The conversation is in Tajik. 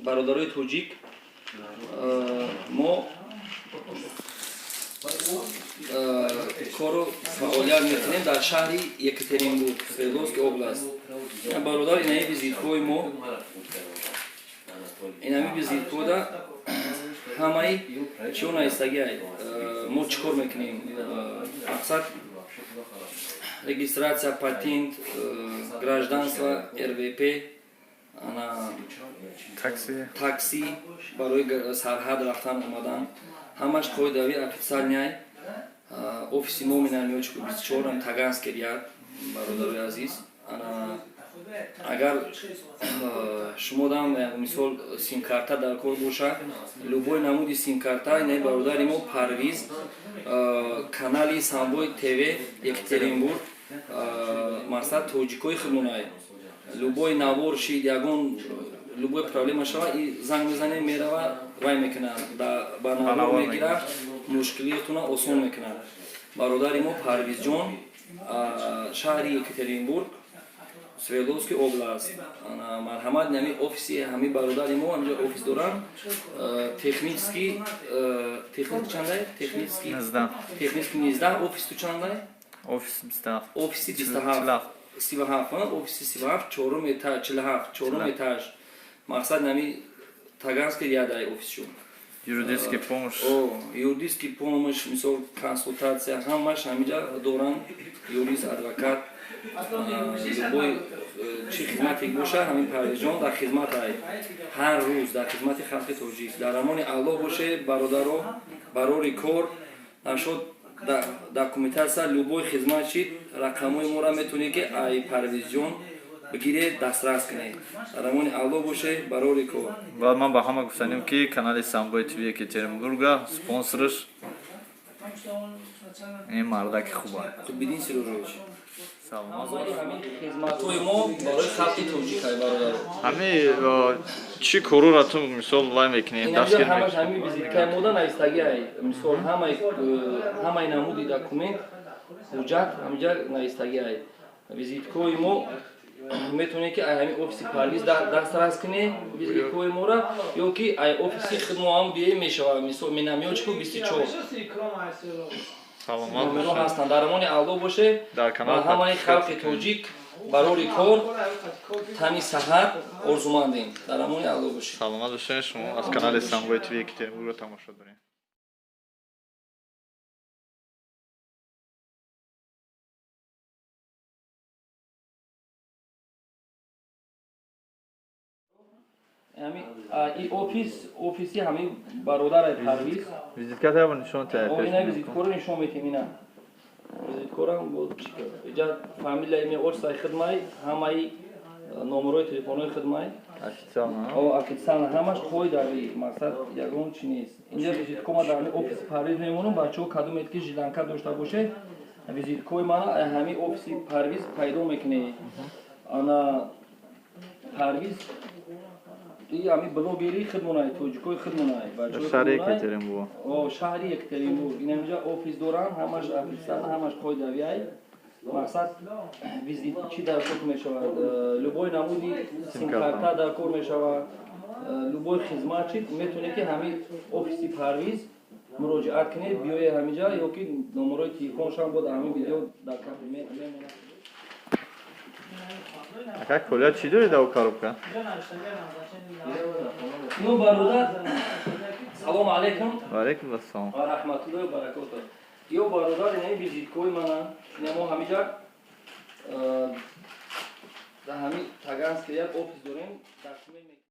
Бародарои тоҷик, мо кору фаъолият мекунем дар шаҳри Екатеринбург, Свердловский область. Бародар, инаи визиткаҳои мо, инами визиткода ҳамаи чио наистагиай, мо чӣ кор мекунем. Мақсад регистрация, патент, гражданство, РВП, ана такси, такси барои сарҳад рафтан омадан, ҳамаш қоидави, официальный. Офиси мо Минамёчку 24, Таганский ряд. Бародарои азиз, ана агар шумодам, мисол, симкарта дар кор бошад, любой намуди симкарта, инаи бародари мо Парвиз, канали Самбой ТВ Екатеринбург, мақсад тоҷикои худмонай, любой навор шид, ягон любой проблема шава, и занг мезанем, мерава, вай мекунад, ба навор мегирад, мушкилиятона осон мекунад. Бародари мо Парвизҷон, шаҳри Екатеринбург, Свердловский область. Марҳамат, ҳами офиси ҳами бародари мо, ҳамҷо офис дорам. Технический, технический чандай, технический технический 19. Офис ту чандай? Офис 27. Офиси 27, 37, офиси 37, чорум этаж, 47, чорум этаж. Мақсад нами Таганский рядай офисшон. Юридический помощь. Юридический помощь, мисол, консультация, ҳамаш ҳамиҷа доранд, юрист, адвокат, любой чӣ хизмате боша, ҳамин Парвизҷон дар хизмат ай, ҳар рӯз дар хизмати халқи тоҷик. Дар амони Аллоҳ боше, бародаро, барори кор нашод. Документация, любой хизмат шид, рақамҳои моро метавонед ки ай Парвизҷон бигиред, дастрас кунед. Дар амони Аллоҳ боше, барори кор. Баъд ман ба ҳама гуфтанем, ки канали Самбои ТВ Екатеринбурга спонсораш ин мардаки хуба. Бидин Сирожович. Саломат. Ҳамин хизматҳои мо барои халқи тоҷик ай, бародаро. Ҳами чӣ корора ту, мисол, вай мекунӣ? Дастгир ҳамаш ҳамин визиткаи мода наистаги ай. Мисол, ҳамаи намуди документ, ҳуҷҷат ҳамиҷа наистаги ай. Визиткаҳои мо метавонед ки ай ҳамин офиси Парвиз дастрас кунед визиткаҳои мора, ё ки ай офиси худмоам бие мешавад, мисол, Минамёчку 24. Саломат. Номеро ҳастанд. Дар амони Аллоҳ боше. Дар канал ва ҳамаи халқи тоҷик барори кор, тани саҳат орзумандем. Дар амони Аллоҳ боше. Саломат бошед. Шумо аз канали Самбои ТВ Екатеринбургро тамошо доред. Ҳами офис, офиси ҳамин бародарай Парвиз. Визитката нишон. Ина визиткоро нишон метем, ина визиткорам. Иҷа фамилия, имя, отчество хидмай, ҳамаи номерои телефонҳои хидмай. Официально. Официально, ҳамаш қоидави, мақсад ягон чи нест. Инҷа визиткома дар ҳамин офиси Парвиз мемонам. Бачаҳо, кадомед ки желанка дошта боше, визиткои мана ҳамин офиси Парвиз пайдо мекунед. Ана Парвиз и ҳамин блогери хидмонай, тоҷикои хидмонай. Шаҳри Екатеринбург. Шаҳри Екатеринбург, инаминҷа офис доранд, ҳамаш официально, ҳамаш қоидавиай. Мақсад визит чӣ дар кор мешавад, любой намуди симкарта дар кор мешавад, любой хизмат чи метавонед ки ҳамин офиси Парвиз муроҷиат кунед, биёед ҳаминҷа, ё ки номерои телефоншам бо дар ҳамин видео дар мемонад. Ака Коля, чӣ доред дар коробка? Ну, бародар, салому алайкум. Ва алайкум ассалом. Ва раҳматуллоҳи ва баракотуҳ. Ё бародар, инаи визиткои мана, ина мо ҳамиҷа дар ҳамин Таганский як офис дорем, документ.